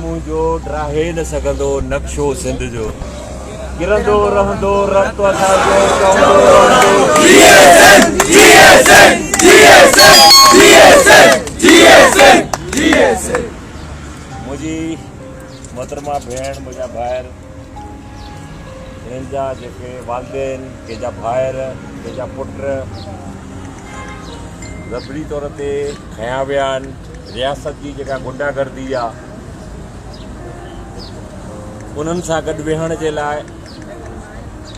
منهنجو ڊاهي نه سگهندو نقشو سنڌ جو ڪرندو رهندو رت اسان جو چوندو رهندو جيئي سنڌ جيئي سنڌ جيئي سنڌ جيئي سنڌ جيئي سنڌ جيئي سنڌ. منهنجي محترمه ڀيڻ منهنجا ڀائر هنن جا جيڪي والدين ڪنهن جا ڀائر ڪنهن جا پٽ زبري طور تي کنيا ويا آهن رياست جي جيڪا گنڊا گردي آ انهن سان گڏ ويهڻ جي لاء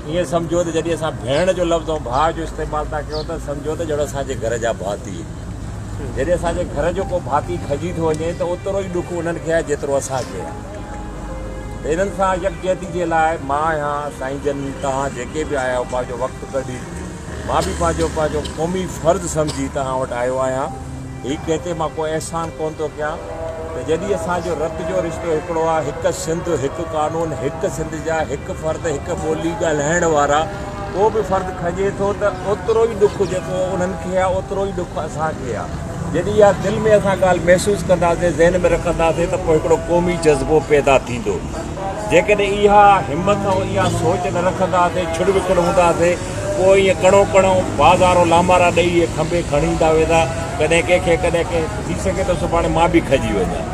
ائين سمجهو ته جڏهن اسان ڀيڻ جو لفظ ۽ ڀاء جو استعمال ٿا ڪيون ته سمجهو ته ڄڻ اسان جي گهر جا ڀاتي جڏهن اسان جي گهر جو ڪو ڀاتي کڄي ٿو وڃي ته اوترو ئي ڏک انهن کي آهي جيترو اسان کي آهي ته انهن سان يڪجهتي جي لاء مان آهيان سائين جن توهان جيڪي به آيا آهيو پنهنجو وقت ڪڍي مان به پنهنجو پنهنجو قومي فرض سمجهي توهان وٽ آيو آهيان. هي ڪنهن تي مان ڪو احسان ڪونه ٿو ڪيان ته جڏهن اسان جو رت جو رشتو هڪڙو آهي، هڪ سنڌ، هڪ قانون، هڪ سنڌ جا هڪ فرد، هڪ ٻولي ڳالهائڻ وارا، ڪو به فرد کڄي ٿو ته اوترو ئي ڏک جيڪو انهن کي آهي اوترو ئي ڏک اسان کي آهي. جڏهن اها دل ۾ اسان ڳالهه محسوس ڪنداسين، ذهن ۾ رکنداسين ته پوء هڪڙو قومي جذبو پيدا ٿيندو. جيڪڏهن اها همت ۽ اها سوچ نه رکنداسين، ڇڙ وکڙ هونداسين، پوء ائين ڪڻو ڪڻو بازارو لامارا ڏئي اهي کنڀي کڻي ايندا ويندا، ڪڏهن ڪنهن کي ڪڏهن ڪنهن کي، ٿي سگهي ٿو سڀاڻي مان به کڄي وڃان.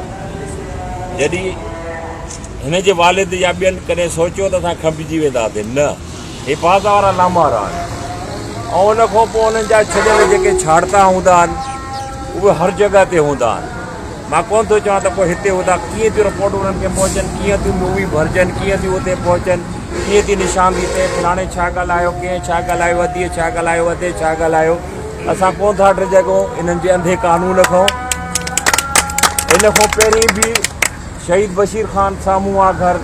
جڏهن هن جي والد يا ٻين ڪڏهن سوچيو ته اسان کنڀجي وينداسين، نه، هي بازار لامارا آهن ۽ ان کان پوء انهن جا ڇڏيل جيڪي ڇاڙتا هوندا آهن، اهي هر جڳهه تي هوندا آهن. مان ڪونه ٿو چوان ته پوء هتي هوندا، ڪيئن ٿيون رپورٽون انهن کي پهچن، ڪيئن ٿيون مووي ڀرجن، ڪيئن ٿيون اتي پهچن، ڪيئن ٿي نشاندهي ٿئي، فلاڻي ڇا ڳالهايو، ڪنهن ڇا ڳالهايو، اديء ڇا ڳالهايو، ادي ڇا ڳالهايو. اسان ڪونه ٿا ڊڄون انهن جي انڌي قانون کان. ان کان پهرين به شهيد بشير خان سامهون آ گهر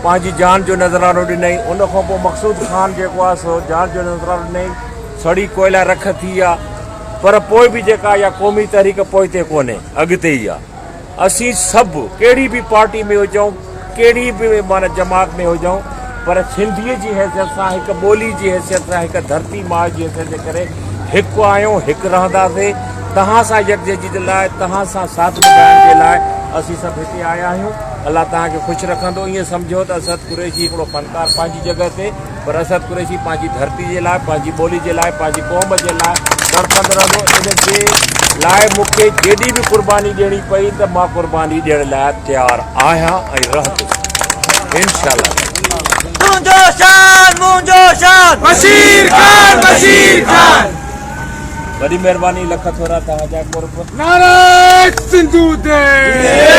پنهنجي جان جو نذرانو ڏنائين، ان کان پوء مقصود خان جيڪو آ سو جان جو نذرانو ڏنائين، سڙي ڪوئلا رک ٿي آ. پر پوء به جيڪا اها قومي تحريڪ پوئتي ڪونهي اڳتي ئي آ. اسين سڀ ڪهڙي به پارٽي ۾ هجون ڪهڙي به معنيٰ جماعت ۾ هجون پر سنڌي جي حيثيت سان هڪ ٻولي جي حيثيت سان هڪ ڌرتي ماء جي حيثيت جي ڪري هڪ آهيون هڪ رهنداسين توهان سان يڪجهتي جي لاء توهان سان ساٿ نڀائڻ جي لاء اسين سڀ هتي آيا آهيون الله توهان کي خوش رکندو ائين سمجهو ته اسد قريشي هڪڙو فنڪار پنهنجي جڳهه تي پر اسد قريشي پنهنجي ڌرتي جي لاء، پنهنجي ٻولي جي لاء، پنهنجي قوم جي لاء تڙپندو رهندو، ان جي لاء مون کي جيڏي به قرباني ڏيڻي پئي ته مان قرباني ڏيڻ لاء تيار آهيان ۽ رهندس انشاء الله. تنهنجو شان منهنجو شان. بشير خان بشير خان. وڏي مهرباني لک ٿورا توهان جا قرب. نعري سنڌو ديس.